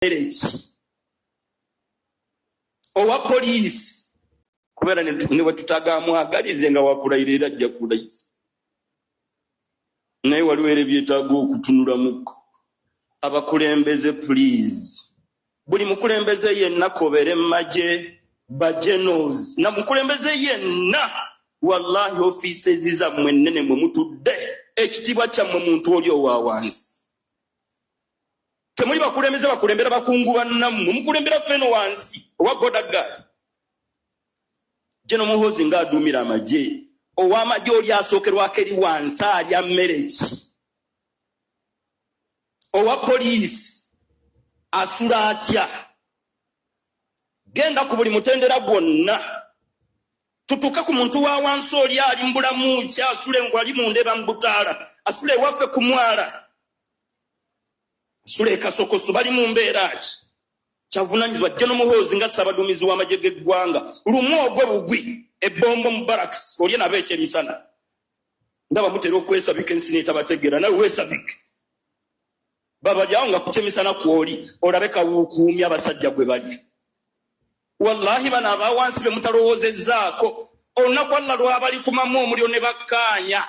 Mmere ki? Owa poliisi kubeera ne bwe tutagamwagalize nga wakulayira era ajja kulayiza, naye waliwo era ebyetaaga okutunulamuko. Abakulembeze, please, buli mukulembeze yenna, kobere mumagye, bagenos na mukulembeze yenna, wallahi, ofiisi zammwe ennene mwe mutudde, ekitiibwa kyammwe muntu oli owa wansi. Temuli bakulembeze bakulembera bakungu bannammwe, mukulembera ffeno wansi owa bodaguard. General Muhoozi ng'aduumira amagye, ow'amagye oli asookerwako eri wansi alya mmere ki? Owa poliisi asula atya? Genda ku buli mutendera gwonna, tutuuke ku muntu wa wansi oli ali mu bulamu ki, asule ngwali mu ndeeba mu butaala, asula ewaffe ku mwala, asula ekasokoso, bali mu mbeera ki? Kyavunanyizibwa General Muhoozi nga ssabaduumizi w'amagye g'eggwanga. Lumu ogwe bugwi ebbombo mu barracks, olye nabo ekyemisana. Ndaba mutera okwesabika, ensi neetabategeera, nawe weesabike, babalyawo nga kukyemisana kwoli, olabe kawuukuumi abasajja gwe balya. Wallahi, bano abawansi be mutalowoozezzaako, olunaku Alla lwabalikumamu omuliro ne bakkaanya.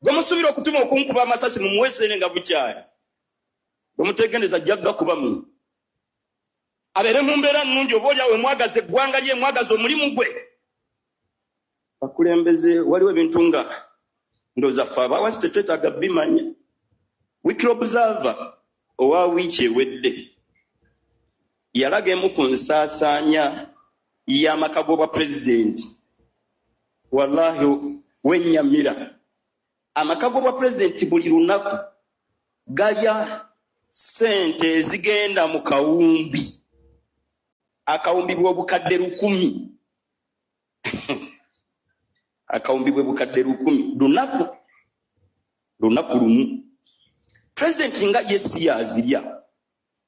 Gwe musuubira okutuma okunkuba amasasi, mumuwe sente nga bukyali. Bwe mutegendeza, ajja gakubamu abeere mu mbeera nnungi. Oba oliawo emwagaza eggwanga lye, emwagaza omulimu gwe. Bakulembeze, waliwo ebintu nga ndowooza ffe abawansi tetwetaaga bimanya. Weekly Observer owa wiiki ewedde yalaga emu ku nsaasaanya y'amaka g'obwa pulezidenti. Wallahi, wennyamira. Amaka g'obwa pulezidenti buli lunaku galya ssente ezigenda mu kawumbi, akawumbi bw'obukadde 1,000, akawumbi bwe bukadde 1,000 lunaku, lunaku lumu. Pulezidenti nga ye si yazirya,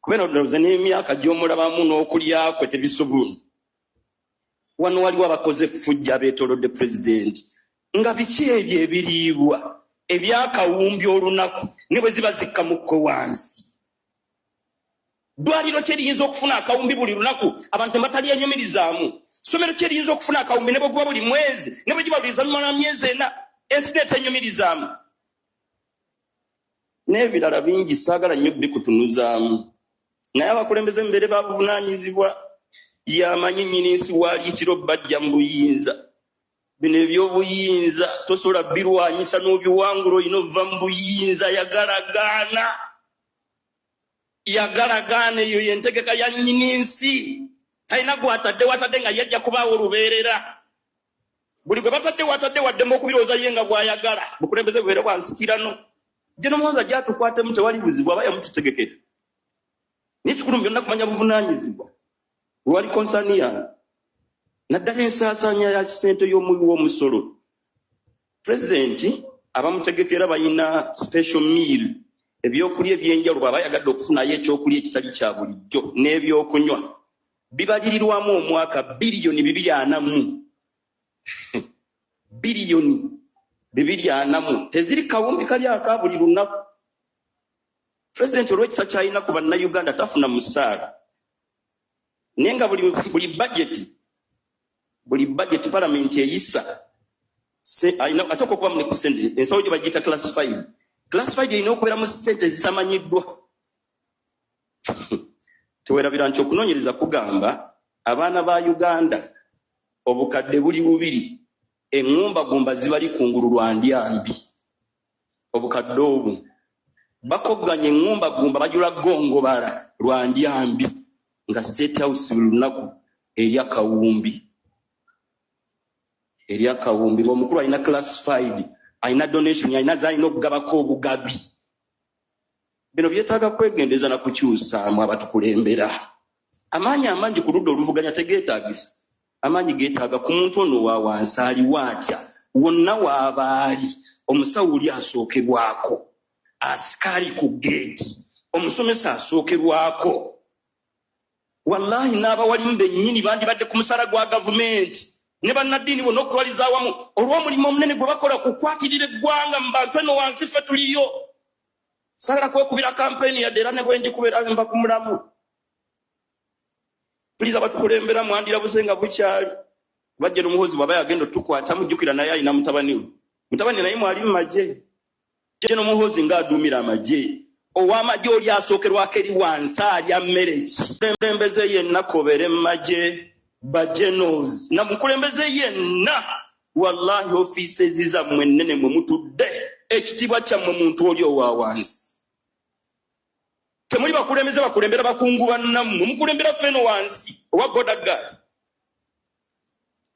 kubeera ndowooza n'emyaka gy'omulabamu n'okulya kwe tebisobola. Wano waliwo abakoze effujjo abeetoolodde pulezidenti. Nga biki ebyo ebiriibwa ebyakawumbi olunaku, ne bwe ziba zikka mukko wansi? Ddwaliro ki eriyinza okufuna akawumbi buli lunaku, abantu ne batalyenyumirizaamu? Ssomero ki eriyinza okufuna akawumbi, ne bwe guba buli mwezi, ne bwe giba buli luvannyuma lwa myezi 4, ensi neetenyumirizaamu? N'ebirala bingi, saagala nnyo bikutunuzaamu, naye abakulembeze mubeere babuvunaanyizibwa. Yamanyi nnyini nsi waaliyitira obbajja mu buyinza. Bino ebyobuyinza tosobola birwanyisa n'obiwangula, olina ova mu buyinza. Yagalagaana, yagalagaana, eyo yentegeka ya nnyini nsi. Talina gwatadde watadde nga yajja kubaawo lubeerera. Buli gwe batadde watadde waddemu okubirowooza ye nga bw'ayagala. Bukulembeze bubeere bwa nsikirano. General Muhoozi ajatukwatemu, tewali buzibu, aba yamututegekera. Naye ekikulu mu byonna kumanya buvunaanyizibwa. Wewali concern yange, naddala ensaasaanya ya ssente y'omuwi w'omusolo. Pulezidenti abamutegekera balina special meal, ebyokulya ebyenjawulo bw'aba ayagadde okufunayo ekyokulya ekitali kya bulijjo, n'ebyokunywa bibalirirwamu omwaka biliyoni 240, biliyoni 240, teziri kawumbi kali aka buli lunaku. Pulezidenti, olw'ekisa kyalina ku bannayuganda, tafuna musaala, naye nga buli bajeti, buli bajeti palamenti eyisa, ate okubamu ne ku sente, ensawo gye bagiyita classified. Classified erina okubeeramu sente ezitamanyiddwa. Tewerabira nti okunoonyereza kugamba abaana ba Uganda obukadde buli bubiri eŋŋumbagumba zibali kungulu lwa ndyambi. Obukadde obu bakogganya eŋŋumbagumba, bajula gongobala lwa ndyambi, nga State House buli lunaku eri akawumbi, eri akawumbi, ngaomukulu alina classified, alina donation, alina zalina okugabako obugabi. Bino byetaaga kwegendeza na kukyusaamu. Abatukulembera, amaanyi amangi ku ludda oluvuganya tegeetaagisa. Amaanyi geetaaga ku muntu ono wa wansi, aliwo atya wonna waabaali. Omusawo oli asookerwako, asikaali ku geeti, omusomesa asookerwako. Wallahi, n'abawalimu bennyini bandibadde ku musaala gwa gavumenti, ne bannaddiini bonna okutwaliza awamu, olw'omulimu omunene gwe bakola kukwatirira eggwanga mu bantu eno wansi. Ffe tuliyo, saagala kwekubira kampeyini yadde, era ne bwe ndikubeera mba ku mulamu. Please, abatukulembera mwandirabuse nga bukyali. Bajja n'Omuhoozi bw'aba yagenda otukwata, mujjukira naye alina mutabani we, mutabani naye mwali mu magye. Gen Muhoozi ng'aduumira amagye, ow'amagye oli asookerwako eri wansi alya mmere ki? Mukulembeze yenna kobere mu magye, bagenos na mukulembeze yenna, wallahi ofiisi zammwe ennene mwe mutudde, ekitiibwa kyammwe muntu oli owa wansi. Temuli bakulembeze bakulembera bakungu bannammwe, mukulembera ffeno wansi owa bodyguard.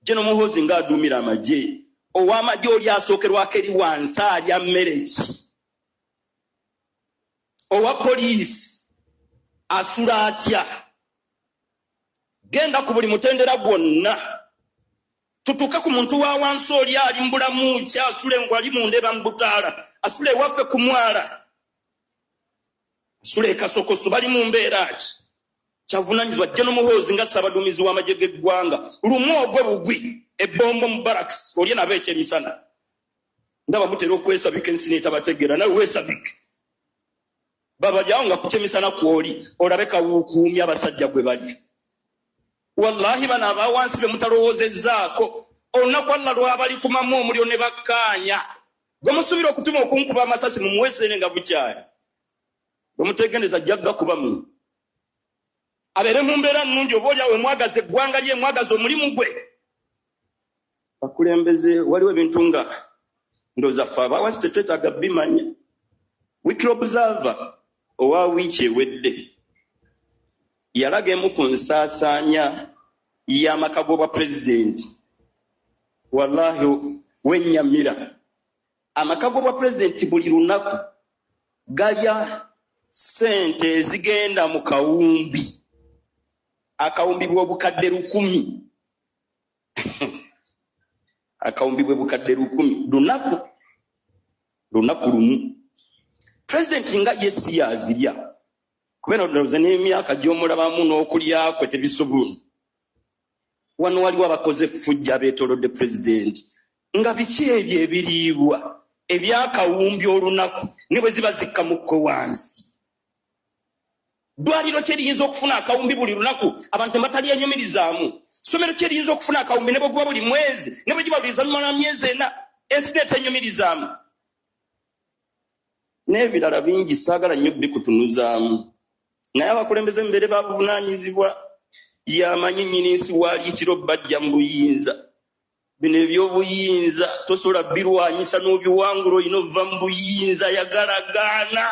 Gen Muhoozi ng'aduumira amagye, ow'amagye oli asookerwako eri wansi alya mmere ki? Owa poliisi asula atya? Genda ku buli mutendera gwonna, tutuuke ku muntu wa wansi oli ali mu bulamu ki, asula engwali mu ndeeba mu butaala, asula ewaffe ku mwala, asula ekasokoso, bali mu mbeera ki? Kyavunanyizibwa Gen Muhoozi nga ssabaduumizi w'amagye g'eggwanga. Lumu ogwe bugwi ebbombo mu barracks, olye nabo ekyemisana. Ndaba mutera okwesabika, ensi neetabategeera, nawe weesabike. Babalyawo nga ku kyemisana kwoli, olabe kawuukuumi abasajja gwe balya. Wallahi bano abawansi be mutalowoozezzaako, olunaku Allah lwabalikumamu omuliro ne bakkaanya. Gwe musuubira okutuma okunkuba amasasi, mumuwe sente nga bukyali. Bwe mutegendereza, ajja gakubamu abeere mu mbeera nnungi, oba oliawo emwagaza eggwanga lye, emwagaza omulimu gwe. Bakulembeze, waliwo ebintu nga ndowooza ffe abawansi tetwetaaga bimanya. Weekly Observer owa wiiki ewedde yalaga emu ku nsaasaanya y'amaka g'obwa pulezidenti. Wallahi wennyamira, amaka g'obwa pulezidenti buli lunaku galya ssente ezigenda mu kawumbi, akawumbi bw'obukadde 1,000, akawumbi bwe bukadde 1,000 lunaku, lunaku lumu. Pulezidenti nga ye si yazirya, kubeera ndowooza n'emyaka gy'omulabamu n'okulya kwe tebisobola. Wano waliwo abakoze effujjo abeetoolodde pulezidenti, nga biki ebyo ebiriibwa ebyakawumbi olunaku, ne bwe ziba zikka mukko wansi? Ddwaliro ki eriyinza okufuna akawumbi buli lunaku abantu ne batalyenyumirizaamu? Ssomero ki eriyinza okufuna akawumbi ne bwe guba buli mwezi, ne bwe giba buli luvannyuma lwa myezi 4, ensi neetenyumirizaamu? N'ebirala bingi saagala nnyo bikutunuzaamu, naye abakulembeze mubeere babuvunaanyizibwa. Yamanyi nnyini nsi waaliyitira obbajja mu buyinza. Bino ebyobuyinza tosobola birwanyisa n'obiwangula, olina ova mu buyinza. Yagalagaana,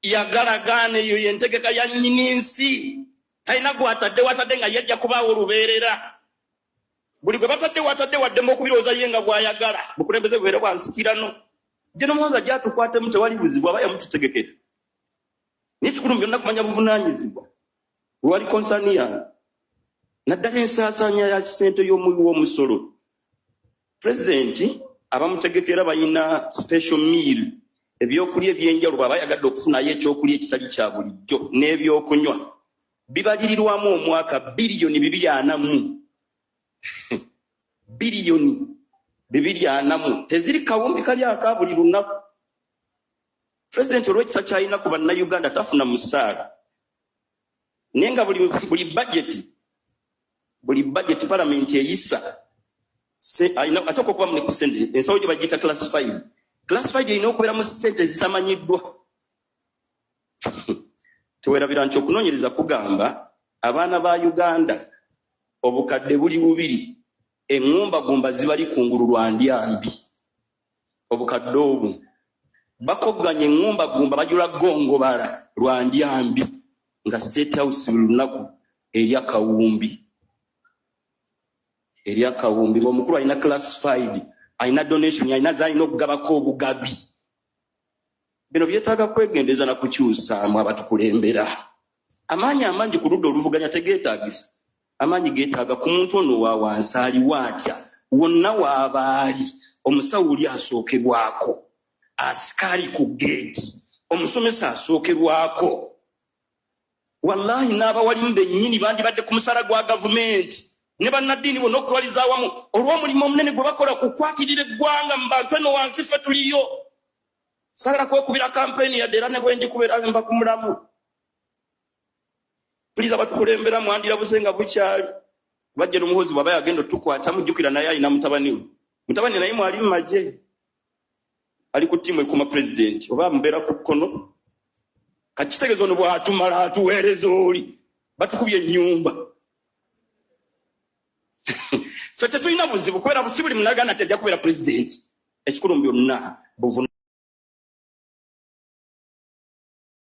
yagalagaana, eyo yentegeka ya nnyini nsi. Talina gwatadde watadde nga yajja kubaawo lubeerera. Buli gwe batadde watadde waddemu okubirowooza ye nga bw'ayagala. Bukulembeze bubeere bwa nsikirano. Gen Muhoozi gyatukwatemu, tewali buzibu, aba yamututegekera. Naye ekikulu mu byonna kumanya buvunaanyizibwa. Wewali concern yange naddala ensaasaanya ya ssente y'omuwi w'omusolo. Pulezidenti abamutegekera balina special meal, ebyokulya ebyenjawulo bw'aba ayagadde okufunayo ekyokulya ekitali kya bulijjo n'ebyokunywa, bibalirirwamu omwaka biliyoni 240mu, biliyoni 240mu, teziri kawumbi kali aka buli lunaku. Pulezidenti olw'ekisa ky'alina ku bannayuganda tafuna musaala, naye nga buli bajeti, buli bajeti palamenti eyisa, ate okubamu ne ku sente ensawo gye bagiyita classified. Classified erina okubeeramu sente ezitamanyiddwa. Tewerabira nti okunoonyereza kugamba abaana ba Uganda obukadde buli bubiri eŋŋumbagumba zibali kungulu lwa ndyambi. Obukadde obu bakogganya eŋŋumbagumba, bajula gongobala lwa ndyambi, nga State House buli lunaku eri akawumbi, eri akawumbi. Omukulu alina classified, alina donation, alina zalina okugabako obugabi. Bino byetaaga kwegendeza na kukyusaamu abatukulembera. Amaanyi amangi ku ludda oluvuganya tegeetaagisa. Amaanyi geetaaga ku muntu ono wa wansi, aliwo atya wonna waabaali? Omusawo oli asookerwako, asikaali ku geeti, omusomesa asookerwako. Wallahi n'abawalimu bennyini bandibadde ku musaala gwa gavumenti, ne bannaddiini bonna okutwaliza awamu, olw'omulimu omunene gwe bakola kukwatirira eggwanga mu bantu eno wansi. Ffe tuliyo, sagala kwekubira kampeyini yadde, era ne bwe ndikubeera mba ku mulamu. Please, abatukulembera, mwandirabuse nga bukyali. Bajja n'Omuhozi bw'aba yagenda otukwata, mujjukira naye alina mutabani we. Mutabani naye mwali mu magye, ali ku ttiimu ekuuma pulezidenti oba amubeera ku kkono. Kakitegeeza ono bw'atumala atuweereza oli batukubye ennyumba. Ffe tetulina buzibu, kubeera si buli munaganda nti ajja kubeera pulezidenti. Ekikulu mu byonna buvuna.